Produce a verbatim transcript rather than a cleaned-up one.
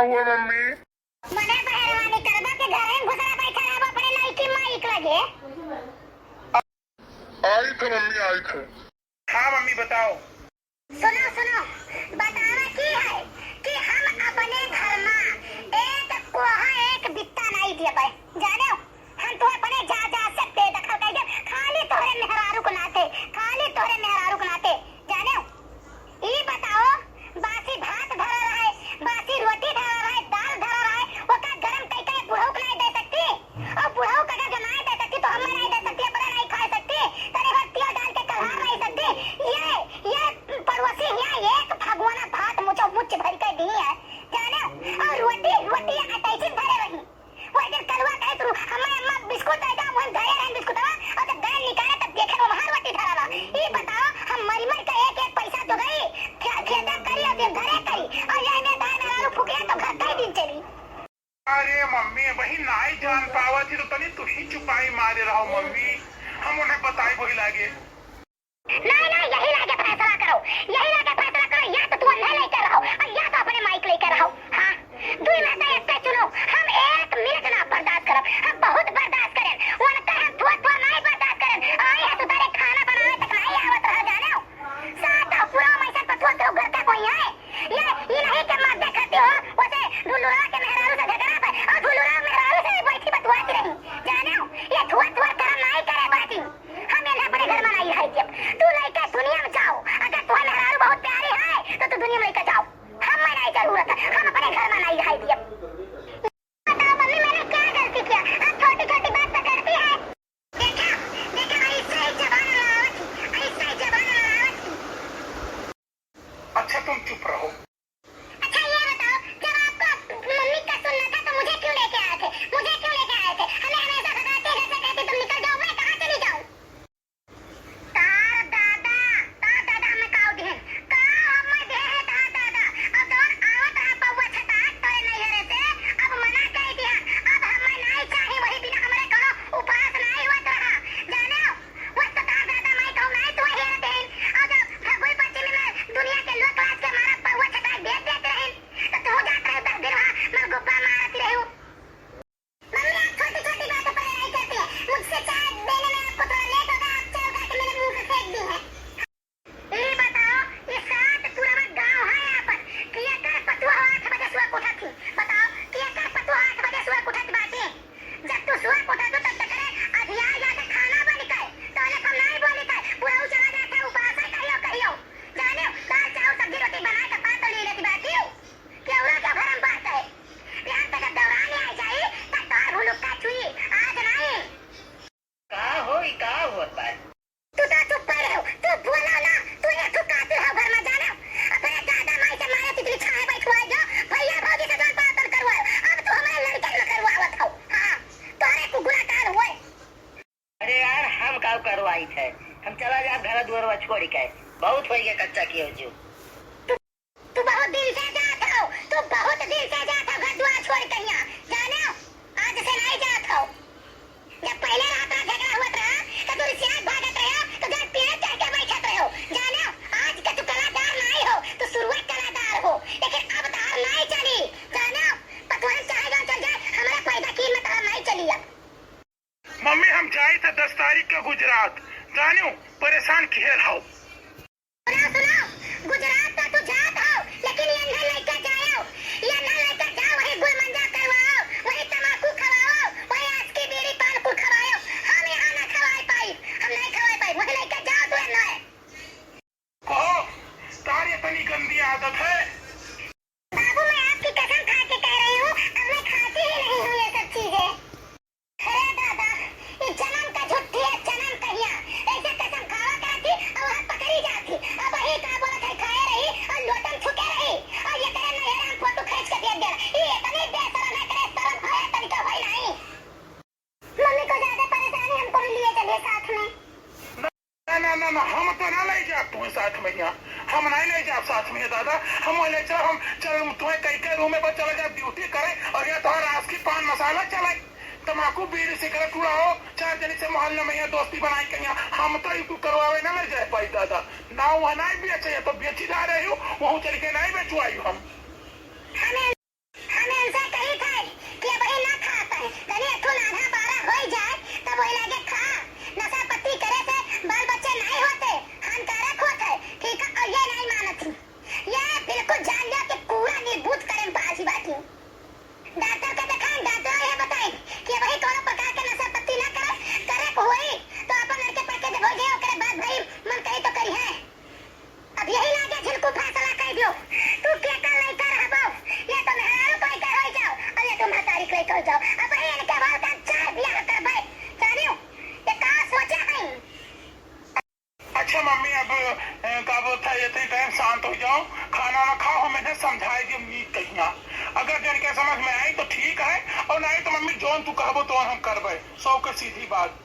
हुआ मम्मी? मने बहरवा निकरबा के घर में घुसरा बैठा रहबा अपने लड़की माई के लगे। आई थे मम्मी, आई थे। हाँ मम्मी, बताओ। सुनो, सुनो, बतावा की है कि हम अपने घर मा एक कोहा एक बित्ता नाई देबै, जानेउ? हम तोहे अपने जा, जा से बेदखल कर दे, खाली तोहरे मेहरारू के नाते, खाली तोहरे मेहरारू के नाते, जानेउ? ई बताओ, बासी भात धरल है, बासी रोटी धरल है, दाल धरल है, ओका गरम कई के बुढ़ऊ के नाई दे सकती? और बुढ़ऊ के अगर जमाए दे सकती तो हमें नाई दे सकती, अपने नाई खा सकती, तनी भर तेल डाल के कल्हार नाई सकती? ये, ये पड़ोसी हियाँ एक भगवाना भात मुचो मुच भर के दी है, जाने? और रोटी, रोटी अटैची धरे रही। वही दिन कलुआ कहे तू, हमें अम्मा बिस्कुट दे दे, हम धरे रहे बिस्कुटवा, और जब गए निकाले तब देखे वो वहाँ रोटी धरा बा। ई बताओ, हम मरी मरी के एक एक पैसा तो गई, खे-, खेते करी और फिर घरे करी, और यही में दाई मेहरारू फूके तो घर कई दिन चली। अरे मम्मी, वही नाई जान पावत ही तो तनी तू ही चुपाई मारे रहो मम्मी, हम उन्हें बताई वही लागे। नहीं, नहीं, यही लाके फैसला करो, यही लाके फैसला करो, या तो तू उन्हें लेके रहो और या तो अपने माई के लेके रहो। हाँ, दुई में से एक चुनो, हम एक मिनट ना बर्दाश्त करब, हम बहुत बर्दाश्त करें, उनका हम थोड़ा, थोड़ा नहीं बर्दाश्त करें। आई है तू तारे खाना बनावे तक नहीं आवत रहा, जाने हो? सात और पूरा में से पतुआ के घर का कोई है? ये, ये नहीं के मर्दे खाती हो, वैसे ढुलुरा के मेहरारू से झगड़ा पे, और ढुलुरा मेहरारू से बैठी बतुआती रही, जाने हो? ये थुआ, थुआ करम नहीं करे बाटी। हम इन्हें अपने घर में नहीं रह देब। तू लइका दुनिया में जाओ, अगर तुम्हें मेहरारू बहुत प्यारी है, तो तू दुनिया में लइका जाओ। हम में नहीं जरूरत है, हम अपने घर में नहीं रह देब। बताओ मम्मी, मैंने क्या गलती किया? आप छोटी-छोटी बात पकड़ती है। देखा, देखा, ऐसे ही जबान लड़ावत थी, ऐसे ही जबान लड़ावत थी। अच्छा, तुम चुप रहो। अच्छा, ये बताओ, जब आपको मम्मी का सुनना था, तो मुझे क्यों लेके आए थे? मुझे क्यों लेके आए थे? हमें हमेशा भगाते, घर से कहते, "तुम निकल जाओ, मैं कहाँ चली जाऊँ?" तार दादा, तार दादा, हमें काऊ दिहन? का हमें दे है तार दादा? अब जौन आवत रहा पौवा छटाक तोरे नैहरे से, अब मना कह दिहन। अब हमें नहीं चाही, वही बिना हमरे कोनो उपास नहीं होत रहा। जाने हो, वह तो तार दादा माई कहूँ नहीं तो हेरत हैं। और जब फगुई पश्चिमी में दुनिया के लोक लाज के मारा पौवा छटाक देत देत रहे, तो तू जात रहे दस दिन वहाँ मलगुब्बा मारत रहे हो। मम्मी, आप छोटी-छोटी बातों पर लड़ाई करती हैं। मुझसे चाय देने में आपको थोड़ा लेट होगा, आप चाय उठा के मेरे मुंह पे फेंक दी हैं। ई बताओ, ई सात पुरवा गाँव है आपन, कि एकर पतुआ आठ बजे सुबह उठत थी। बताओ, कि एकर पतुआ आठ बजे सुबह उठत बाटे। जब तू सुबह उठत हो, तब तक रे अधिया जाके खाना बन के, तोले हम नहीं बोली के, बुढ़ऊ चला जाता है, उपास है कहियो, कहियो। जाने, दाल, चाउर, सब्जी, रोटी बना के पात तो ले लेती बाटी। केवड़ा के भरम बात है। बिहान तक जब दौरान आ जाई, तब तोहार भुलुक्का चुई, आज नहीं। का हो, ई का होत बा? तू तो चुप पड़े हो, तू बोला ना, तू एक ठो कातिल हो घर में जाना। अपने दादा माई से मारे तितली छाए बैठवाए जो, भैया भौजी से जौन पातन करवाए, अब तू हमारे लड़के में करवावत हो। हाँ, तोहरे कुगुरा काल हुए। अरे यार, हम का करवाई थे, हम चला जाब घर दुआरवा छोड़ के, बहुत हो गया कच्चा कियो जो। तू बहुत दिन से जात हो, तू बहुत दिन से जात हो घर दुआर छोड़ के हियाँ, जाने हो? आज से नहीं जात हो। जब पहले रात रात झगड़ा हुआ था, तो तू रिसियात भागत रहे हो, तो घर पीढ़े चढ़ के बैठत रहे हो, जाने हो? आज के तू कलादार नहीं हो, तू शुरुआत कलादार हो, लेकिन अब तार नहीं चली, जाने हो? पतवान चाहे जौन चल जाए, हमारा पैदा की मतलब नहीं चली अब। मम्मी, हम जाई थे दस तारीख के गुजरात, जानियो, परेशान किहे रहो। सुनो, सुनो, गुजरात तो तू जात हो, लेकिन ये ना लइका जाओ, ये ना लइका जाओ, वही गुलमंजा करवाओ, वही तमाकू खवाओ, वही आस्की बीड़ी पान कुल खवाओ। हम यहाँ ना खवाए पाई, हम नहीं खवाए पाई, वही लइका जाओ तू ना। कहो, तार इतनी गंदी आदत है। बाबू, मैं आपकी कसम खा के कह रही हूँ, अब मैं खाती ही नहीं हूँ ये सब चीजें। अरे दादा, ये जन्म का झुट्ठी है, जन्म कहिया। ऐसे कसम खावा करती और वहाँ पकड़ी जाती। अब वही का बोलत है, खाए रही और लोटन थूके रही। और ये करे नैहरा हम फोटो खींच के भेज दे रहा। ये इतनी बेशरम है, करे शर्म है, तनिका भाई नहीं। मम्मी को ज्यादा परेशानी, हमको भी लिए चलिए साथ में। ना, ना, ना, ना, हम तो ना ले जाब तुम्हें साथ में यहाँ, हम नहीं ले जाब साथ में दादा, हम वही ले चलब, हम चल, तुम्हें कई के रूम में बस चला जाब ड्यूटी करे, और यहाँ तुम्हारा रास की पान मसाला चले, तमाकू, बीड़ी, सिगरेट उड़ाओ, चार जने से मोहल्ले में यहाँ दोस्ती बनाई के यहाँ, हम तो इनको करवावे ना ले जाए पाई दादा, ना वहाँ नहीं बेचे, तो बेची जा रही हूँ, वहाँ चल के नहीं बेचवाई हम। हमें अच्छा मम्मी, अब, अ, का बोलत है, इतनी टाइम शांत हो जाओ, खाना ना खाओ, हम इन्हें समझाए दियो नीक कहिया। अगर जिनके समझ में आई तो ठीक है, और नहीं तो मम्मी जौन तू कहबो तो हम करबे, सौ के सीधी बात।